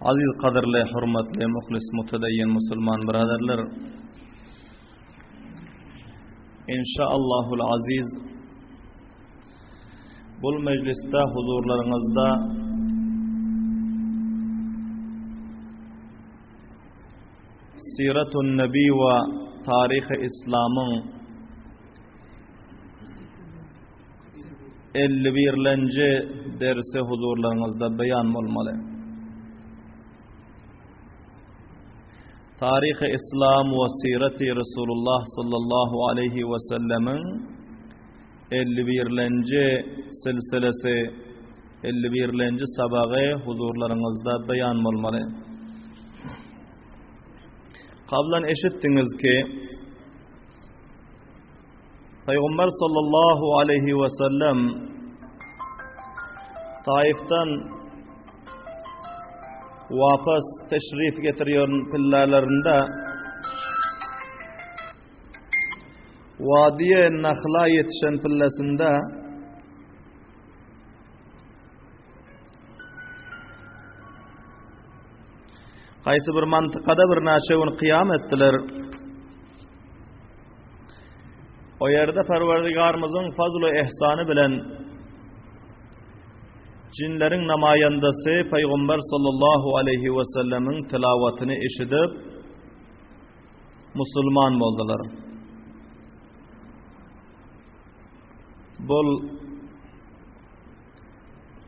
Aziz gadyrly, hormatly, muhlis, mutedeyyin musulman biraderler. Inşaallahul aziz bul mejlisde huzurlaryňyzda Siratun Nebi we taryhy Islamyň 51-lenji dersi huzurlaryňyzda beýan bolmaly. Taryhy Islam we Sirati Resulullah sallallahu aleyhi we sellemiň 51-lenji silsilesi, 51-lenji sabagy huzurlaryňyzda beýan bolmaly. Kablan eşitdiňiz ki, Pygamber sallallahu aleyhi we sellem Taifden wapas teşrif getirýän pillalarynda Wadiye Nahla ýetişen pillasynda Haýsy bir mantykada bir näçe gün kyýam etdiler. O ýerde Perwerdigarymyzyň fazl we ihsany bilen jinleriň namaýandasy Pygamber sallallahu aleyhi we sellemiň tilawatyny eşidip musulman boldular. Bul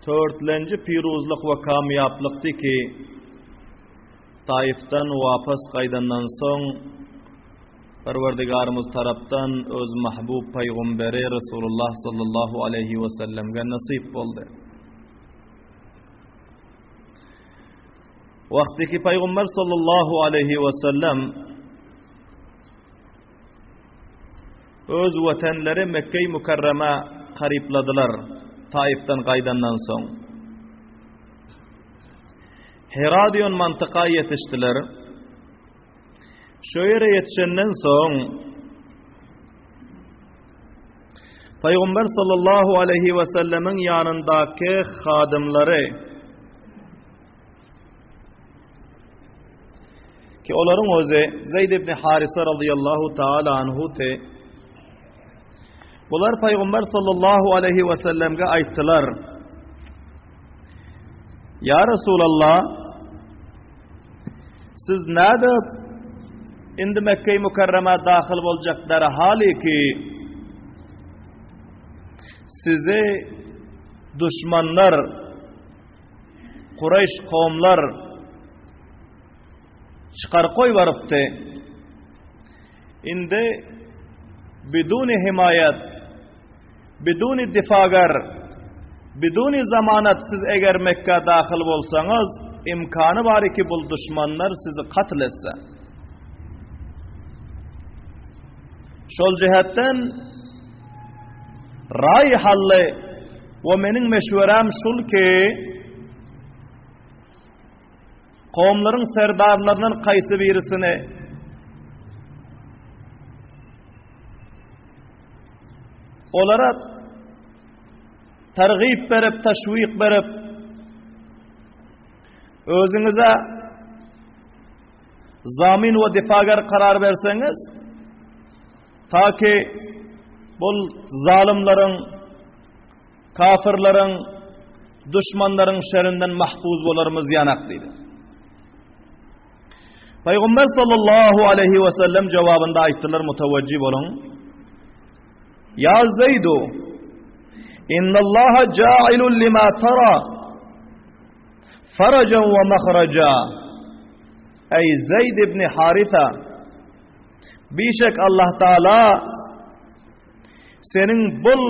törtlenji piruzlyk we kamýaplykdy ki, Taifden wapas gaýdandan soň Perwerdigarymyz tarapdan öz mahbub pygumberi Resulullah sallallahu aleýhi we sellemge nasyp boldy. Wagty ki Pygamber sallallahu aleýhi we sellem öz watanlary Mekge-i Mükerreme karypladylar Taifden gaýdandan soň. Hera diýen mantyka ýetişdiler. Şo ýere ýetişenden soň Pygamber sallallahu aleyhi we sellemiň ýanyndaky hadymlary ki olaryň özi Zeyd ibn Harisa radıyallahu taala anhu te Bular Pygamber sallallahu aleyhi we sellemge aýtdylar. Ýa Resulallah, siz nädip indi Mekge-i Mükerremä dahyl boljak derhaly ki sizi duşmanlar, Kureýş kowumlar çykaryp goýberipdi. Indi biduni himaýat, biduni difagar, biduni zamanat siz eger Mekgä dahyl bolsaňyz, imkany bar ki bul duşmanlar sizi katl etse. Şol jihetden raý hally we meniň meşweräm şul ki, Kowumlaryň serdarlaryndan kaýsy birisini olara targyp berip, teşwik berip, özüňize zamin we difager karar berseňiz, ta ki bul zalymlaryň Kafyrlaryň, duşmanlaryň şerinden mahfuz bolarymyz ýanak diýdi. Pygamber sallallahu aleyhi we sellem jogabynda aýtdylar mutawajjih boluň. Ya Zeydu Innallaha ja'ilun lima tara farajan we mahraja. Ey Zeyd ibn Haritha Bişek Allah Taala Seniň bul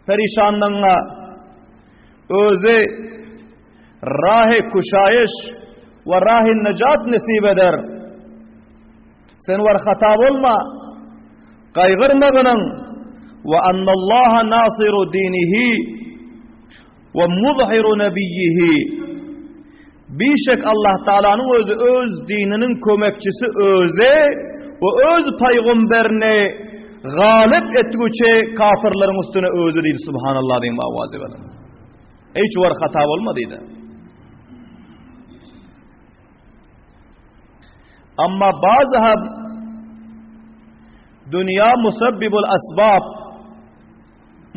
perişanlygyňa özi rahy kuşaýyş we rahy nejat nesip eder. Sen war hata bolma, gaýgyrmagynyň we annallaha nasiru dinihi we muzhiru nabiyyihi Bişek Allah Taalanyň özi öz dininiň kömekçisi özi we öz paýgamberini galyp etgüçi kafirleriň üstüne özi diýdi subhanallah diýip awazy bilen. Hiç war hata bolma diýdi. Amma bazy hem dünýä musabbibul asbab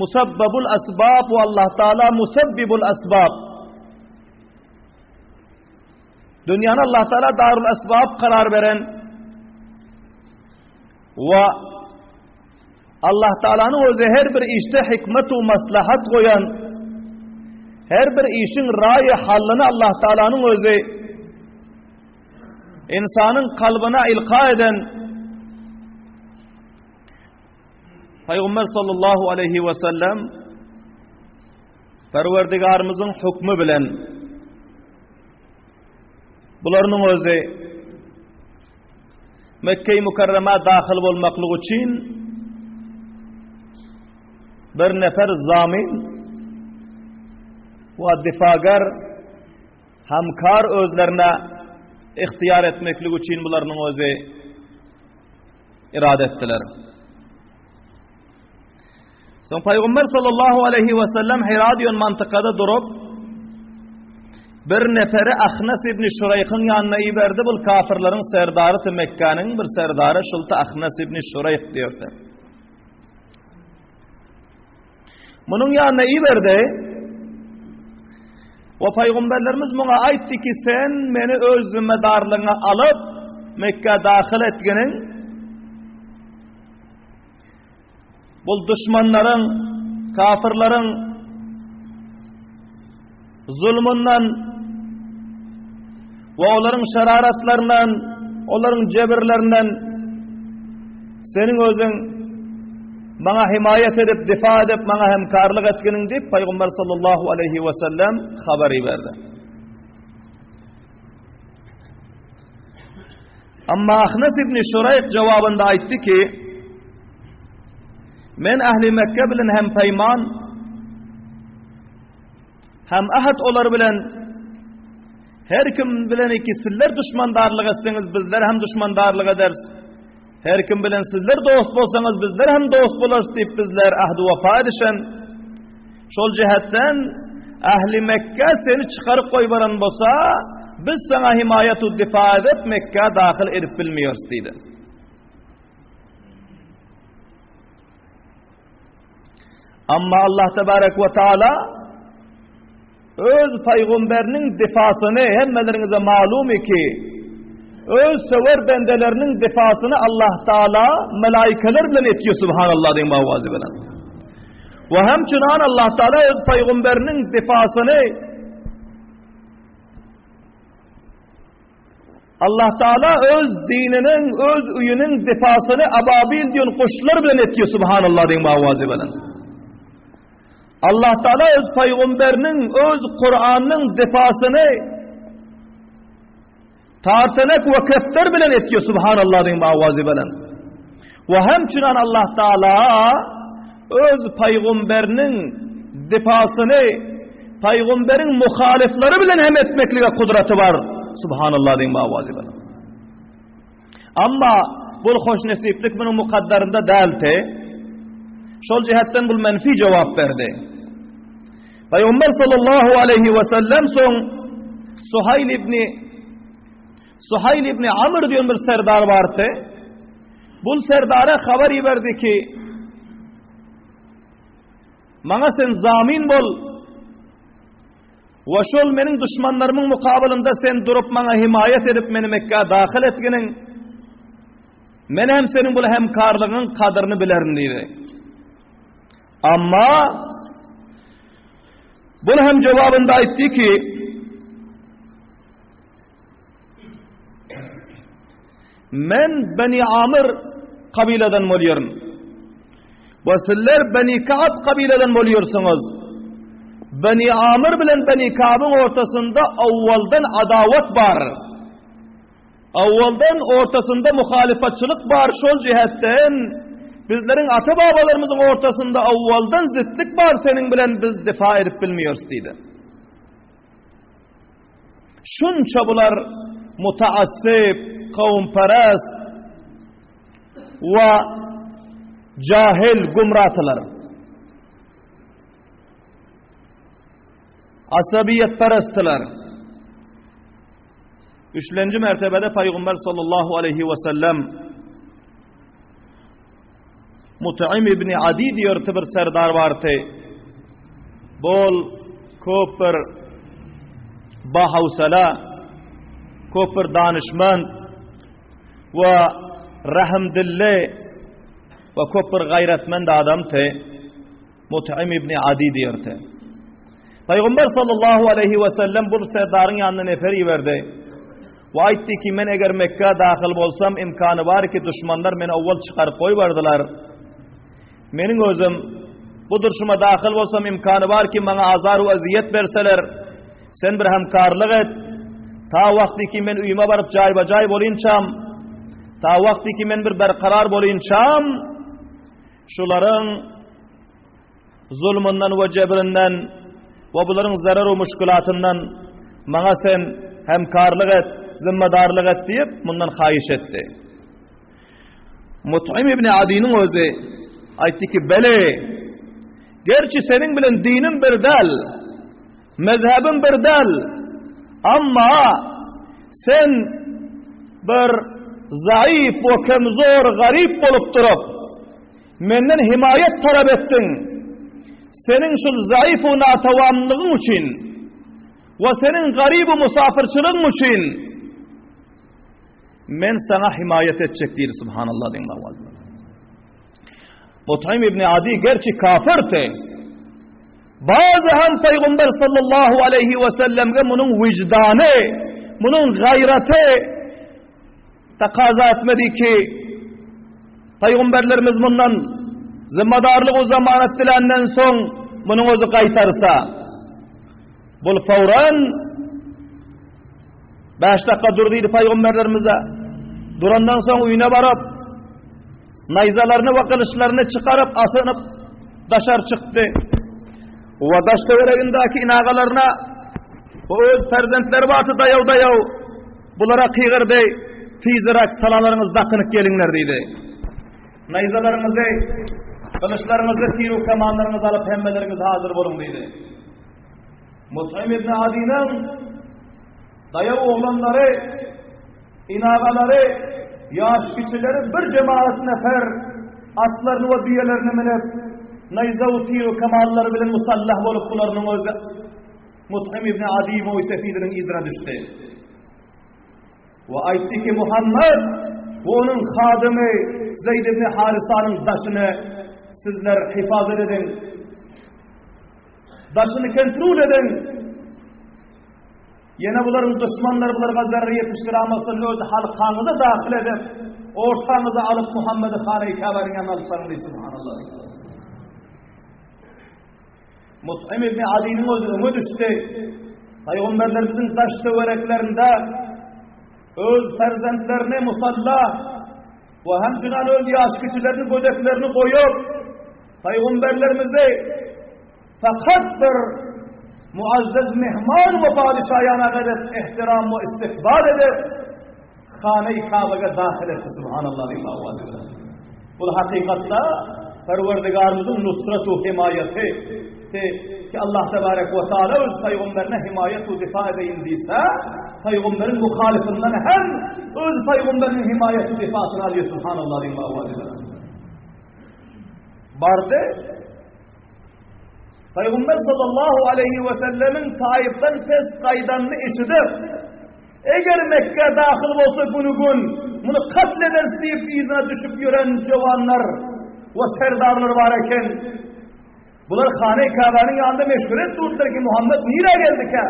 musabbabul asbab we Allah Taala musabbibul asbab. Dünýäni Allah Taala darul asbab karar beren we Allah Taalanyň özi her bir işde hikmet we maslahat goýan her bir işiň raýy halyny Allah Taalanyň özi insanyň kalbyna ilka eden Peygamber sallallahu aleyhi ve sellem Perwerdigarymyzyň hukmy bilen bularynyň özi Mekke-i Mükerremä dahyl bolmaklyk üçin bir nefer zamin we difagar hamkar özlerine ihtiýar etmeklik üçin bularynyň özi irade etdiler. Soň Paýgamber sallallahu aleyhi we sellem Hira diýen mantykada durup bir neferi Ahnas ibn Şuraýkyň ýanyna iberdi. Bu kafirleriň serdary Mekgäniň bir serdary şulta Ahnas ibn Şuraýk diýerdi. Munuň ýanyna iberdi. We paýgamberlerimiz muňa aýtdy ki, sen meni öz zimmedarlygyňa alyp Mekgä dahyl etginiň Bu duşmanlaryň, kafirleriň zulmundan we olaryň şeraratlaryndan, olaryň jebirlerinden seniň özüň maňa himaýat edip, difa edip, maňa hemkarlyk etginiň diýip Paýgamber sallallahu aleyhi we sellem habar berdi. Amma Ahnas ibn Şuraýk jogabynda aýtdy ki, Men ähli Mekke bilen hem peýman, hem ahad olar bilen her kim bilen iki sizler duşmandarlyk etseňiz bizler hem duşmandarlyk ederis. Her kim bilen sizler dost bolsaňyz bizler hem dost bolarys diýip bizler ahd wefa edişen. Şol jihetden ähli Mekge seni çykaryp goýberen bolsa, biz saňa himaýat u difa edip Mekge dahyl edip bilmeýäris diýdi. Amma Allah tebarek we taala öz paýgamberiniň difasyny hemmeleriňize malum ki, öz söwer bendeleriniň difasyny Allah Taala melaikeler bilen etýär subhanallah diýen awazy bilen. We hem çynan Allah Taala öz paýgamberiniň difasyny Allah Taala öz dininiň, öz öýüniň difasyny ababil diýen guşlar bilen etýär subhanallah diýen awazy bilen. Allah Taala öz paýgamberiniň, öz Kuranynyň difasyny tartanak we kefter bilen etýär subhanallah diýen awazy bilen. We hem çynan Allah Taala öz paýgamberiniň difasyny paýgamberiň muhalifleri bilen hem etmeklige kudraty bar. Subhanallah diýen awazy bilen. Amma bu hoşnesiplik munuň mukaddarynda däldi. Şol jihetden bu menfi jogap berdi. Paýgamber sallallahu aleyhi we sellem soň Suhayl ibn Suhayl ibn Amr diýen bir serdar bardy. Bu serdara habar berdi ki Maňa sen zamin bol. We şol meniň duşmanlarymyň mukabylynda sen durup maňa himaýat edip meni Mekgä dahyl etginiň. Men hem seniň bu hemkarlygyň kadyryny bilerin diýdi. Amma bu hem jogabynda aýtdy ki Men Beni Amr kabiladan bolýaryn. We sizler Beni Ka'b kabiladan bolýarsyňyz. Beni Amr bilen Beni Ka'byň ortasynda awwaldan adawat bar. Awwaldan ortasynda muhalyfatçylyk bar şol jihetden bizleriň ata-babalarymyzyň ortasynda awwaldan zitlik bar seniň bilen biz difa edip bilmeýäris diýdi. Şunça bular mutaassip, kowumperest we jahil gumratylar. Asabiýetperestler. Üçlenji mertebede Pygamber sallallahu aleyhi ve sellem Mut'im ibn Adi diýerti bir serdar bardy. Bol köp bir bahawsala, köp bir danyşmand we rahimdilli we köp bir gaýratmend adamdy. Mut'im ibn Adi diýerdi. Pygamber sallallahu aleyhi ve sellem bu serdaryň ýanyna nefer iberdi. We aýtdy ki, men eger Mekka dahyl bolsam, imkany bar ki, duşmanlar meni owwal çykaryp goýbardylar. Meniň özüm bu durşuma dahyl bolsam, imkany bar ki, maňa azar we ezýet berseler. Sen bir hemkarlyk et. Ta wagty ki men öýüme baryp jaýba-jaý bolynçam, ta wagty ki men bir berkarar bolynçam, Şularyň zulmundan we jebrinden we bularyň zarar we muşkulatyndan maňa sen hemkarlyk et, zimmedarlyk et diýip, mundan haýyş etdi. Mut'im ibn Adiniň özi aýtdy ki, Bele, gerçi seniň bilen dinim bir däl, Mezhebim bir däl, amma sen bir zaif we kemzor garyp bolup durup, menden himaýat talap etdiň. Seniň şul zaif we natawamlygyň üçin we seniň garyp we musafirçiligiň üçin men saňa himaýat etjek diýdi subhanallah diýen awazda. Mut'im ibn Adi gerçi kafirdi. Bazı hem Peygamber sallallahu aleyhi ve sellemge munuň wijdany, munuň gaýraty takaza etmedi ki, Peygamberlerimiz mundan zimmedarlyk o zamanet diländen soň munuň özi gaýtarsa, bul fawran 5 dakika dur diýdi Peygamberlerimize. Durandan soň öýüne baryp, Naýzalaryny we gylyçlaryny çykaryp, asynyp, daşary çykdy. We daş-töweregindäki inagalaryna we öz perzentleri bardy daýaw-daýaw, bulara kygyrdy, Tizräk salalaryňyzy dakynyp geliňler diýdi. Naýzalaryňyzy, gylyçlaryňyzy, tiru-kamanlaryňyzy alyp hemmeleriňiz hazyr boluň diýdi. Mut'im ibn Adiniň Daýaw oglanlary, inagalary, ýaş kiçileri bir jemagat nefer atlaryny we düýelerini münüp, naýza we tir we kamallary bilen musallah bolup bularynyň özi Mut'im ibn Adi Moýsefidiniň yzyna düşdi. We aýtdy ki, Muhammet we onuň hadymy Zeýd ibn Harisanyň daşyny sizler hifazat ediň. Daşyny kontrol ediň. Ýene bularyň duşmanlary bularga zerre ýetişdiramazdan öz halkaňyza dahyl edip, ortaňyza alyp Muhammedi hanaýy Käbäniň ýanyna alyp baryň diýdi, subhanallah. Mut'im ibn Adiniň özi öňe düşdi. Pygamberlerimiziň daş töwereklerinde öz perzentlerini musalla we hemçinan öz ýaş kiçilerini gödeklerini goýup, pygamberlerimizi Fakat bir muazzez mehman we padyşaýana edip ihtiram we istikbal edip hana-i Kabaga dahyl etdi subhanallah diýip awaz bilen. Bu hakykatda Perwerdigarymyzyň nusrat we himaýaty ki Allah tebarek we taala öz pygamberine himaýat we difa edeýin diýse, pygamberiň muhalyfyndan hem öz pygamberiniň himaýat we difasyny alýar subhanallah diýip awaz bilen. Bardy Pygamber sallallahu aleýhi we sellemiň Taifden pes gaýdanyny eşidip, eger Mekgä dahyl bolsa güni-gün muny katl ederis diýip yzyna düşüp ýören jowanlar we serdarlar bar eken. Bular Hane Käbäniň ýanynda meşweret durdular ki, Muhammet nirä geldikä?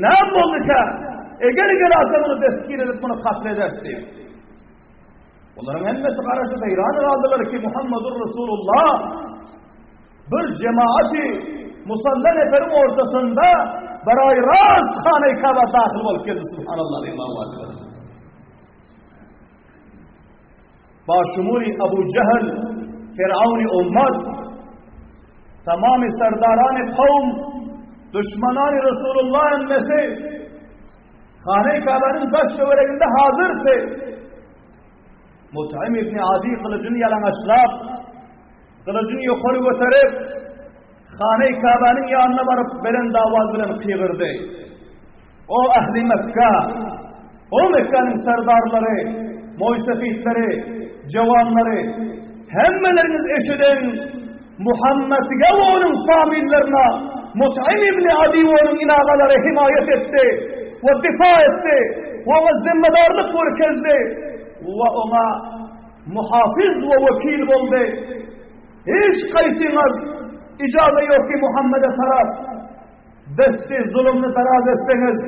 Näme bolduka? Eger gelse muny destgir edip muny katl ederis diýip. Olaryň hemmesi garaşyp heýran galdylar ki, Muhammedur Resulullah bir jemaati musalla neferiň ortasynda baraý rast Hana-i Kaba dahyl bolup geldi subhanallah Allahu akbar. Başumuri Abu Jahl, Firavun ummat, tamam serdarani kavm, düşmanani Resulullah emmesi Hana-i Kabanyň daş töwereginde hazyrdy. Mut'im ibn Adi gylyjyny ýalaňaçlap, gylyjyny ýokary göterip, Hana-i Kabanyň ýanyna baryp belent awaz bilen gygyrdy. O ähli Mekge! O Mekgäniň serdarlary, moýsefitleri, jawanlary, hemmeleriňiz eşidiň, Muhammetge we onuň famillerine Mut'im ibn Adi we onuň inagalary himaýat etdi we difa etdi we oňa zimmedarlyk görkezdi we oňa muhafyz we wekil boldy. Hiç gaýsyňyz ijaza ýok ki Muhammede tarap Desti zulumny daraz etseňiz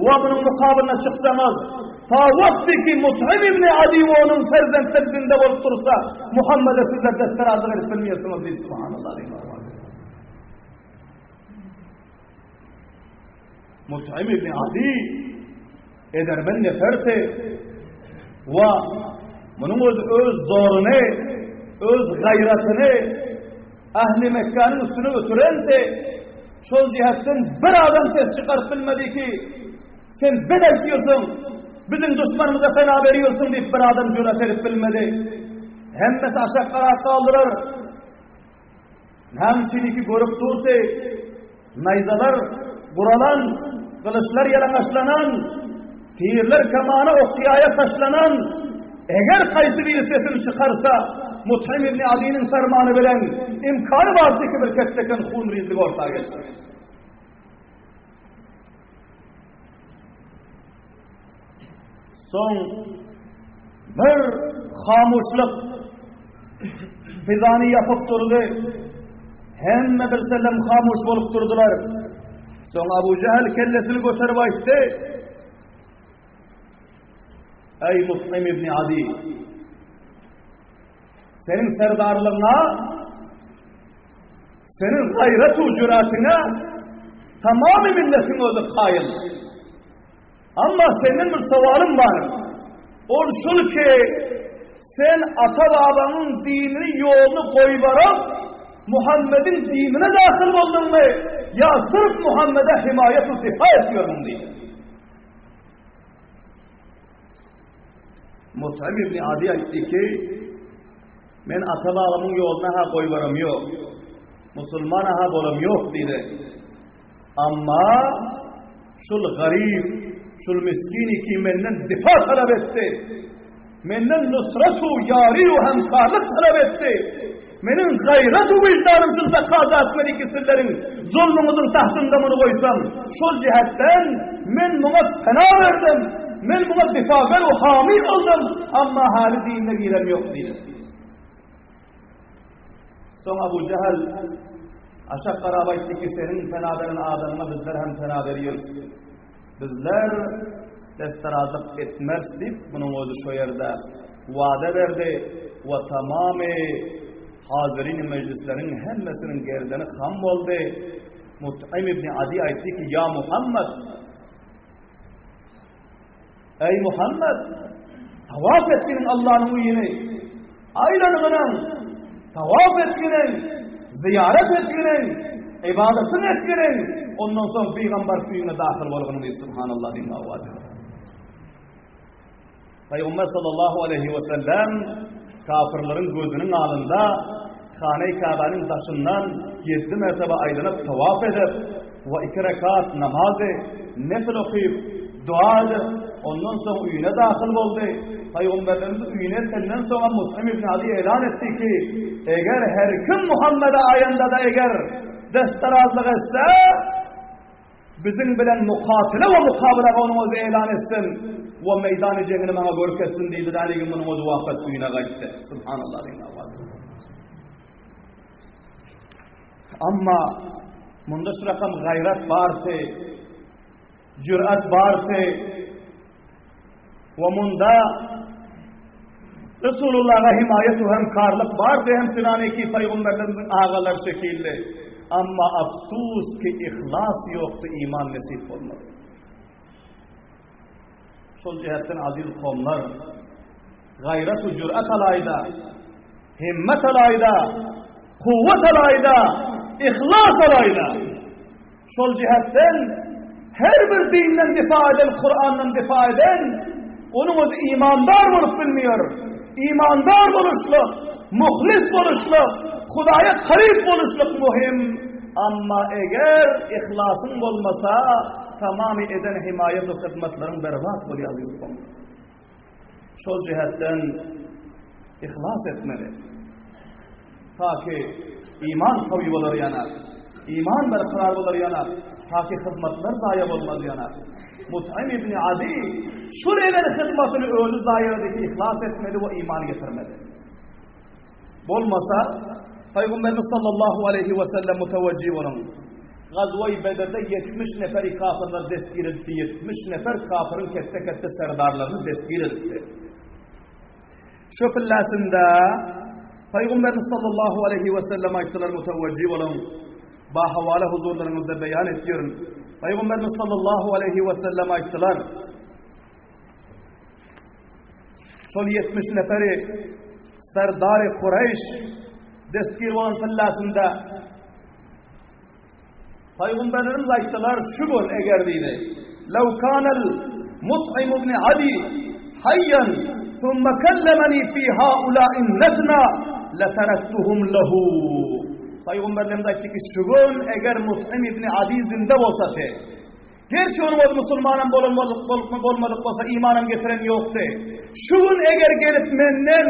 we munuň mukabylyna çyksaňyz, ta wagty ki Mut'im ibn Adi we onuň perzentleri zinde bolup dursa, Muhammede sizler desterazlyk edip bilmeýärsiňiz diýdi. Subhanallah diýdi. Mut'im ibn Adi edermen neferdi we munuň öz öz zoruny, öz gaýratyny Ähli Mekgäniň üstüne ötürendi. Şol jihetden bir adam ses çykaryp bilmedi ki, sen bet aýtýarsyň, biziň duşmanymyza pena berýärsiň diýip bir adam jüret edip bilmedi. Hemmesi aşak garap galdylar. Näme üçin ki görüp durdy, naýzalar guralan, gylyçlar ýalaňaçlanan, tirler kemana ok-ýaýa taşlanan, eger haýsy biri sesini çykarsa, Mut'im ibn Adiniň fermany bilen imkany bardy ki bir ketdeken hunrizlik orta gelsin. Soň bir hamuşlyk fizany ýapyp durdy. Hemme bir sellem hamuş bolup durdular. Soň Abu Jehel kellesini göterip aýtdy. Eý Mut'im ibn Adi! Seniň serdarlygyňa, seniň gaýrat-u jüratyňa tamamy milletiň özi kaýyl. Amma senden bir sowalym bar. Ol şul ki, sen ata-babaňyň dinini ýoluny goýbaryp, Muhammediň dinine dahyl bolduňmy ýa syrf Muhammede himaýat-u difa etýärmiň diýdi. Mut'im ibn Adi aýtdy ki, men ata-babamyň ýoluna-ha goýbaram ýok, musulman-ha bolam ýok diýdi. Amma şul garyp, şul miskin ki menden difa talap etdi. Menden nusrat-u ýary-u hemkarlyk talap etdi. Meniň gaýrat-u wyždanym şul takaza etmedi ki sizleriň zulmuňyzyň tahtynda muny goýsam. Şol jihetden men muňa pena berdim. Men muňa difager u hamy boldum. Amma hali dinine girem ýok diýdi. Soň Abu Jehel aşak garap aýtdy ki, seniň pena beren adamyňa bizler hem pena berýäris. Bizler desterazlyk etmeris diýip, munuň özi şo ýerde wada berdi we tamamy hazirin mejlisleriň hemmesiniň gerdeni ham boldy. Mut'im ibn Adi aýtdy ki, ýa Muhammed, Eý Muhammed, tawaf etginiň Allanyň öýüni, aýlanygynyň, tawaf etginiň, zyýarat etginiň, ybadatyny etginiň, ondan soň pygamber öýüne dahyl bolgunyň diýdi, subhanallah diýip awaz edip. Pygamber sallallahu aleyhi we sellem kafirleriň gözüniň alynda Hane-i Käbäniň daşyndan ýedi mertebe aýlanyp tawaf edip we iki rekat namazy nefil okyp, dua edip, ondan soň öýüne dahyl boldy. Pygamberlerimiz öýüne eltenden soňam Mut'im ibn Adi elan etdi ki, eger her kim Muhammede aýanda-da eger desterazlyk etse, Biziň bilen mukatele we mukabala onuň özi elan etsin we meýdany jeňini maňa görkezsin diýdi däligi munuň özi wafat öýüne gaýtdy. Subhanallah diýen awaz. Amma munda şu rakam gaýrat bardy, jürat bardy we munda Resulullaha himaýat we hemkarlyk bardy hem Sünaneki paýgamberlerimiziň agalary şekilli. Amma afsus ki ihlas ýokdy iman nesip bolmady. Şol jihetden aziz komlar gaýrat we jürat alaýda, himmet alaýda, kuwwat alaýda, ihlas alaýda. Şol jihetden her bir dinden difa eden, Kur'andan difa eden, onuň özi imandar bolup bilmeýär. Imandar boluşlyk, muhlis boluşlyk, Hudaýa karyp boluşlyk muhim. Amma eger ihlasyň bolmasa, tamamy eden himaýat we hyzmatlaryň berbat bolýar ýurtdan. Şol jihetden ihlas etmeli. Ta ki iman kawy bolar ýana, iman berkarar bolar ýana, ta ki hyzmatlar zaýa bolmaz ýana. Mut'im ibn Adi şul eden hyzmatyny özi zaýa edip ihlas etmedi we iman getirmedi. Bolmasa, Pygamberimiz sallallahu aleýhi we sellem mutawajjih boluň. Gazwa-i Bedirde 70 neferi kafirler destgir edipdi, 70 nefer kafirin ketde-ketde serdarlaryny destgir edipdi. Şu pillasynda Pygamberimiz sallallahu aleýhi we sellem aýtdylar mutawajjih boluň. Ba hawala huzurlaryňyzda beýan etýärin. Pygamberimiz sallallahu aleýhi we sellem aýtdylar. Şol 70 neferi Serdary Kureýş destgir bolan pillasynda Pygamberlerimiz aýtdylar, şu gün eger diýdi. Law kanal Mut'im ibn Adi hayyan thumma kallamani fi haula'in natna lataraktuhum lahu. Pygamberlerimiz aýtdy ki, şu gün eger Mut'im ibn Adi zinde bolsa te, Gerçi onuň özi musulmanam bolan bolupmy, bolmadyk bolsa imanam getiren ýokdy. Şu gün eger gelip menden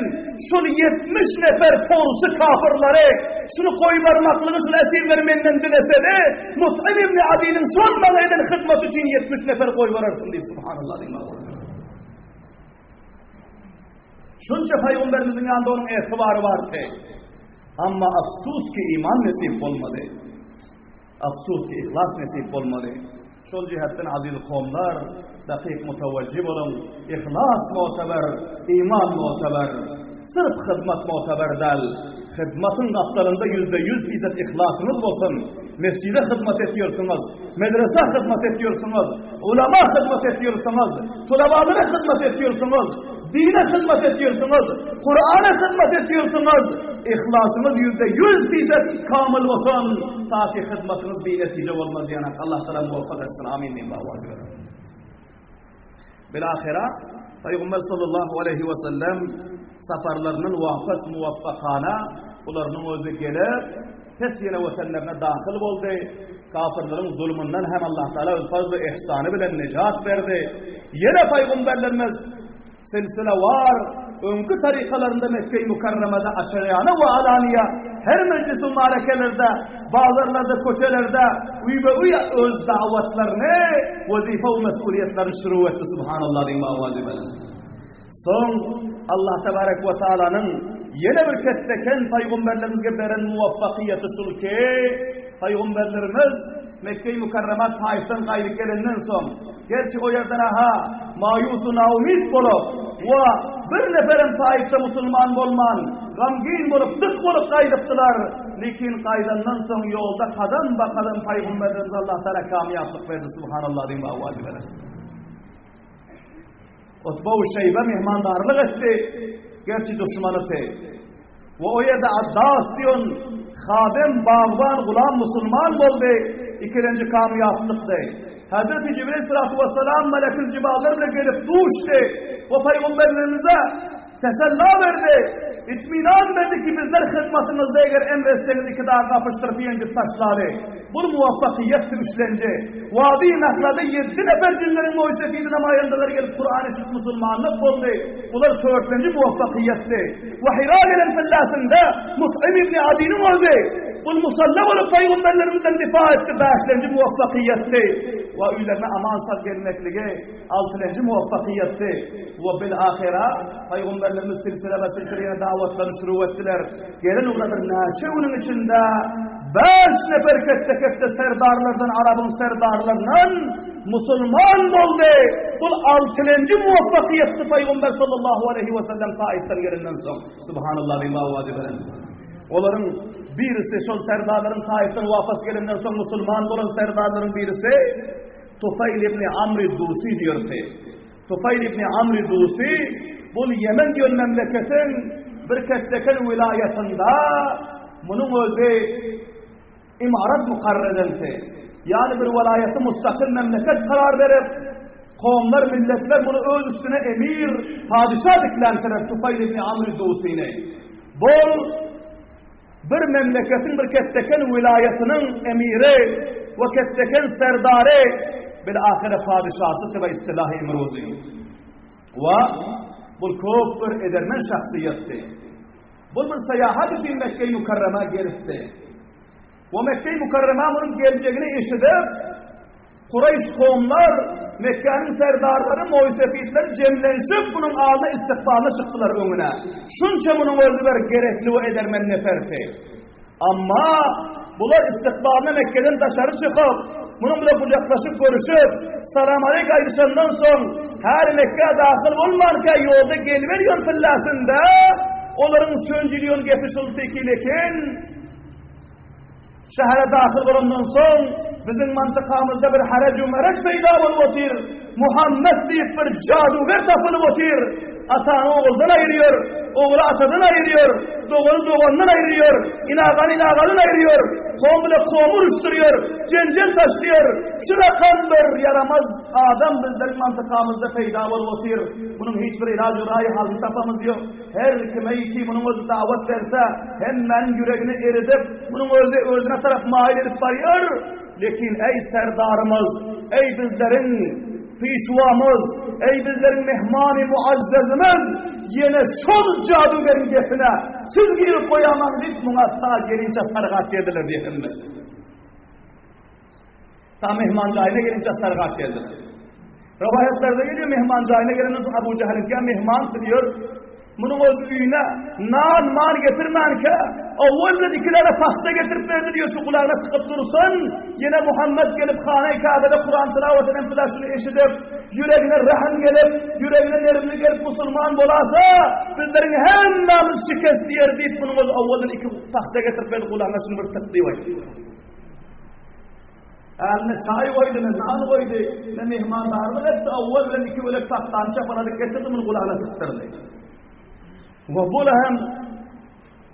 şol 70 nefer porsy kafyrlary şuny goýbarmaklygy şul esirleri menden dilesedi, Mut'im ibn Adiniň şol maňa eden hyzmaty üçin 70 nefer goýbarardym diýip subhanallah diýmek. Şunça pygamberimiziň ýanynda onuň etibary bardy. Amma afsus ki iman nesip bolmady. Afsus ki ihlas nesip bolmady. Şol jihetden aziz kowumlar dakyk mutawajjih boluň, ihlas muteber, iman muteber. Syrf hyzmat muteber däl. Hyzmatyň gapdalynda 100% fisat ihlasyňyz bolsun. Mesjide hyzmat etýärsiňiz, medresä hyzmat etýärsiňiz, ulama hyzmat etýärsiňiz, tulabalara hyzmat etýärsiňiz, dine hyzmat etýärsiňiz, Kur'ana hyzmat etýärsiňiz. Ihlasyňyz 100% fisat kamil bolsun, ta ki hyzmatyňyz binetije bolmaz ýanak. Allah Taala muvaffak etsin. Amin diýip dua ediyorum. Bilahira Peygamber sallallahu aleyhi ve sellem safarlaryndan wafat muvaffakana bularynyň özi gelip pes ýene watanlaryna dahyl boldy. Kafirleriň zulmundan hem Allah Taala öz fazly ihsany bilen nejat berdi. Ýene peygamberlerimiz Silsilewar öňki tarykalarynda Mekge-i Mükerremede açygyana we alaniýa her mejlis-u marekelerde, bazarlarda, köçelerde uýbe-uý öz dawatlaryny, wezipe we mesuliýetlerini şuru etdi. Subhanallah diýiň owazy bilen. Soň Allah tebarek we taalanyň ýene bir ketdeken pygamberlerimizge beren muwaffakyýeti şul ki, pygamberlerimiz Mekge-i Mükerremä Taifden gaýdyp gelenden soň, Gerçi o ýerden aha, maýus-u naumyt bolup, we bir neferem Taifde musulman bolman, gamgyn bolup, dyk bolup gaýdypdylar. Lekin gaýdandan soň ýolda kadam ba kadam Pygamberlerimize Allah Taala kamýaplyk berdi. Subhanallah diýip awaz beren. Utba we Şeýbe mehmandarlyk etdi, gerçi duşmanydy. We o ýerde Addas diýen hadem, bagban, gulam musulman boldy, ikilenji kamýaplykdy. Hazreti Jibril salatu wessalam melekül jiballar bilen gelip duşdy we pygamberlerimize tesella berdi. Itminan berdi ki bizler hyzmatyňyzda eger emr etseňiz iki dagy gapyşdyryp ýenjip taşlaly. Bul muwaffakyýetdi üçlenji. Wadi Nahlada ýeddi nefer jinleriň moýsefidi namaýandalar gelip Kuran eşidip musulmanlyk boldy. Bular törtlenji muwaffakyýetdi. We Hira gelen pillasynda Mut'im ibn Adiniň özi bul musalla bolup pygamberlerimizden difa etdi bäşlenji muwaffakyýetdi. We öýlerine aman sag gelmekligi altylenji muwaffakyýetdi. We bil ahyra pygamberlerimiz silsile we silsile ýene dawatlaryny şuru etdiler. Gelen ugra bir näçe günüň içinde bäş nefer ketde-ketde serdarlardan Arabyň serdarlaryndan musulman boldy. Bul altylenji muwaffakyýetdi Pygamber sallallahu aleyhi we sellem Taifden gelenden soň. Subhanallah diýip owazy beren. Olaryň birisi şol serdarlaryň Taifden wapas gelenden soň musulman bolan serdarlaryň birisi Tufayl ibn Amr Dusi diýerdi. Tufaýl ibn Amr Dusi bul Ýemen diýen memleketiň bir ketdeken wilaýatynda munuň özi imarat mukarrar edildi. Ýagny bir welaýaty mustakyl memleket karar berip, kowumlar, milletler muny öz üstüne emir, padyşa dikländiler Tufaýl ibn Amr Dusini. Bul bir memleketiň bir ketdeken wilaýatynyň emiri we ketdeken serdary. Bil-ahyra padyşasydy we istilahy imruzy. We bul köp bir edermen şahsyýetdi. Bul bir syýahat üçin Mekge-i Mükerremä gelipdi. We Mekge-i Mükerremä munuň geljegini eşidip, Kureýş kowumlar, Mekgäniň serdarlary, moýsefitler jemlenişip, munuň aldyna istikbalyna çykdylar öňüne. Şunça munuň özi bir gerekli we edermen neferdi. Amma bular istikbalyna Mekgeden daşary çykyp, munuň bilen gujaklaşyp görüşip, salam-aleýk aýdyşandan soň, häli Mekgä dahyl bolmanka ýolda geliberýän pillasynda olaryň sönjülýän gepi şul tekil eken, Şähere dahyl bolandan soň, biziň mantykamyzda bir herec-u-merec peýda bolup otyr. Muhammet diýip bir jaduger tapylyp otyr. Atany oguldan aýyrýar, ogly atadan aýyrýar, dogany dogandan aýyrýar, inagany inagadan aýyrýar, kowum bile kowumy uruşdyrýar, jenjel taşlaýar. Şu rakam bir ýaramaz adam bizleriň mantykamyzda peýda bolup otyr. Munuň hiç bir ilaj-u raýy halyny tapamyz ýok. Her kime ki munuň özi dawat berse, hemmäniň ýüregini eridip, munuň özi özüne tarap maýyl edip barýar. Lekin eý serdarymyz, eý bizleriň pişwamyz, eý bizleriň mehmany muazzezimiz, ýene şol jadugeriň gepine siz girip goýamaň diýip, muňa ta gelinçä sargap geldiler diýip hemmesi. Ta mehman jaýyna gelinçä sargap geldiler. Rowaýatlarda gelýär, mehman jaýyna gelenden soň Abu Jahiliňkä mehman diýer. Munuň öz öýüne nan man getirmänkä, owwal bilen iki däne pagta getirip berdi diýer, şu gulagyna tykyp dursun. Ýene Muhammet gelip Hana-i Käbede Kuran tilawat eden filan şuny eşidip, ýüregine rahym gelip, ýüregine nermlik gelip musulman bolasa, bizleriň hemmämiz şikest diýer diýip, munuň öz owwaldan iki pagta getirip berdi, gulagyna şuny bir tyk diýip aýtdy. Eline çaý goýdy, ne nan goýdy, ne mehmandarlyk etdi, owwal bilen iki bölek pagtany çapaladyp getirdi, muny gulagyna sykdyrdy. We bu hem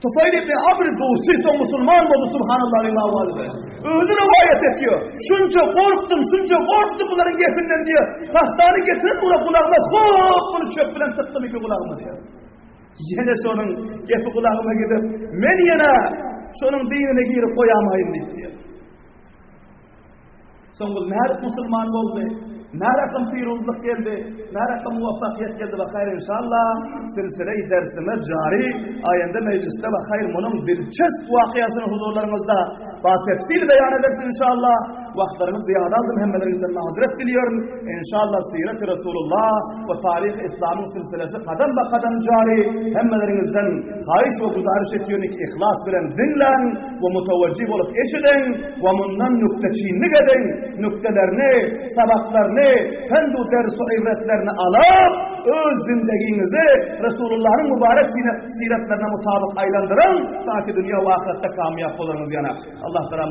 Tufayl ibn Amr Dusi soň musulman boldy, subhanallah bima walde. Özi rivayet ediyor. Şunça korktum, şunça korktum bunların gepinden diyor. Pagtany getirip buna gulagyma hop bunu çöp bilen tıktım iki gulagyma diyor. Ýene şonuň gepi gulagyma gidip, men ýene şonuň dinine girip goýamaýyn diýip diýýär. Soň ol nädip musulman boldy? Närakam piruzlyk geldi? Närakam muwaffakyýet geldi? Wa haýr inşallah silsile-i dersimiz jary. Aýende mejlisde wa haýr munuň dilçesp wakyýasyny huzurlaryňyzda ba tefsil beýan ederis inşallah. Wagtlaryňyzy zyýada aldym hemmeleriňizden mazeret dilýärin. Inşallah Siret-i Resulullah we taryhy Islamyň silsilesi kadam ba kadam jary. Hemmeleriňizden haýyş we güzariş etýän ki yhlas bilen diňläň we mutawajjih bolup eşidiň we mundan nükteçinlik ediň, nüktelerini, sabaklaryny, pend u ders u ibretlerini alyp, öz zindegiňizi Resulullahyň mübarek siretlerine mutabyk aýlandyryň, ta ki dünýä we ahyretde kamýap bolaryňyz ýana. Allah Taala.